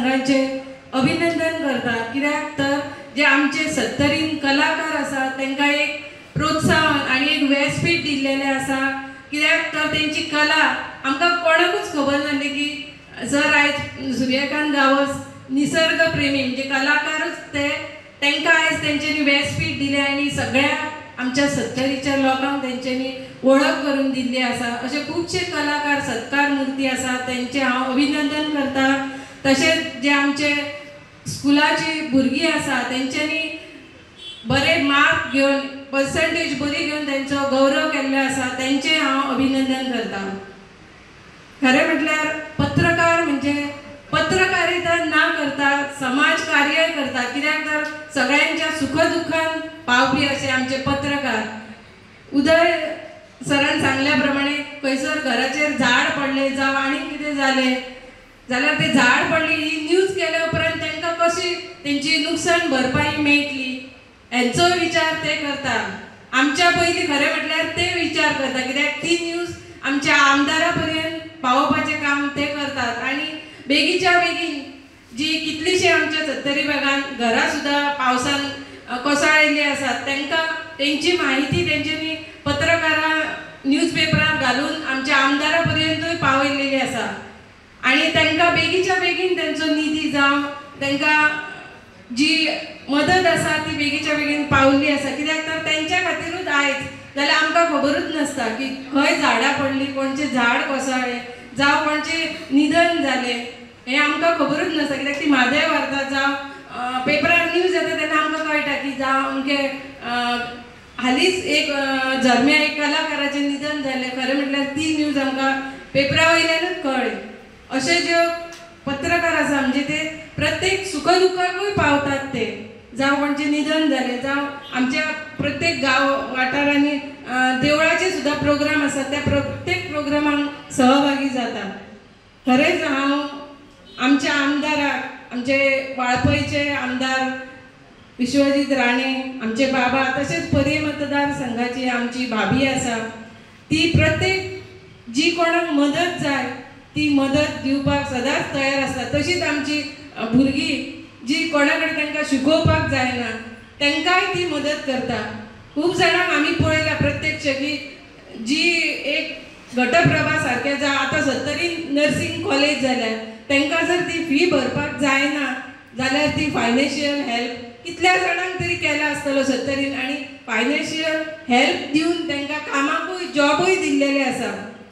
मतदारसंघाचे अभिनंदन करता. कित्याक तर जे आमचे सत्तरीन कलाकार आसा तांकां एक प्रोत्साहन आनी एक व्यासपीठ दिल्लेलें आसा. कित्याक तर तेंची कला आमकां कोणाकूच खबर नासली की जर आयज सूर्यकांत गांवस निसर्ग प्रेमी म्हणजे कलाकारूच ते, तांकां आयज तेंच्यांनी व्यासपीठ दिलें आनी सगळ्या आमच्या सत्तरीच्या लोकांक तेंच्यांनी वळख करून दिल्ली आसा. अशे खुबशे कलाकार सत्कार मूर्ती आसा तेंचें हांव अभिनंदन करता. तशेंच जे आमचे स्कुलाची भुरगीं आसा तेंच्यांनी बरे मार्क घेवन पर्संटेज बरी घेवन तेंचो गौरव केल्लो आसा, तेंचें हांव अभिनंदन करता. खरें म्हटल्यार पत्रकार म्हणजे पत्रकारिता ना करता समाज कार्य करता. कित्याक तर सगळ्यांच्या सुख दुख्खान पावपी अशे आमचे पत्रकार. उदय सरान सांगल्या प्रमाणे खंयसर घराचेर झाड पडलें जावं आनी कितें जालें जाल्यार ते झाड पडली ही न्यूज केल्या उपरांत तांकां कशी तेंची नुकसान भरपाई मेळटली हेंचोय विचार ते करता. आमच्या पयलीं खरें म्हटल्यार ते विचार करता, कित्याक ती न्यूज आमच्या आमदारा पर्यंत पावोवपाचें काम ते करतात. आनी बेगीच्या बेगीन जी कितलीशी आमच्या सत्तरी भागान घरां सुद्दां पावसान कोसळिल्ली आसात तांकां तेंची म्हायती तेंच्यांनी पत्रकारां न्यूज पेपरार घालून आमच्या आमदारा पर्यंतूय पावयल्लेली आसा. आनी तांकां बेगीच्या बेगीन तेंचो निधी जावं तांकां जी मदत आसा ती बेगीच्या बेगीन पावल्ली आसा. कित्याक तर तेंच्या खातीरूच आयज जाल्यार आमकां खबरूच नासता की खंय झाडां पडली, कोणचें झाड कोसळ्ळें जावं कोणचें निधन जालें हें आमकां खबरूच नासता. कित्याक ती म्हादय वार्ता जावं पेपरार न्यूज येता तेन्ना आमकां कळटा की जावं अमके हालींच एक झरम्या एक कलाकाराचें निधन जालें. खरें म्हटल्यार ती न्यूज आमकां पेपरा वयल्यानूच कळ्ळी. अशे ज्यो पत्रकार आसा म्हणजे ते प्रत्येक सुख दुख्खाकूय पावतात ते, जावं कोणचें निधन जालें जावं आमच्या प्रत्येक गांव वाठारांनी देवळाचे सुद्दां प्रोग्राम आसात त्या प्रत्येक प्रोग्रामांक सहभागी जातात. खरेंच हांव आमच्या आमदाराक, आमचे वाळपयचे आमदार विश्वजीत राणे आमचे बाबा, तशेंच पर्ये मतदारसंघाची आमची भाभी आसा ती प्रत्येक जी कोणाक मदत जाय ती मदत दिवपाक सदांच तयार आसता. तशीच आमची भुरगीं जी कोणा कडेन तांकां शिकोवपाक जायना तांकांय ती मदत करता. खूब जाणांक आमी पळयला प्रत्यक्ष की जी एक घटप्रभा सारकें जावं आतां सत्तरीन नर्सिंग कॉलेज जाल्या तांकां जर ती फी भरपाक जायना जाल्यार ती फायनान्शियल हेल्प कितल्या जाणांक तरी केला आसतलो सत्तरीन आनी फायनान्शियल हेल्प दिवन तांकां कामाकूय जॉबूय दिल्लेले आसा.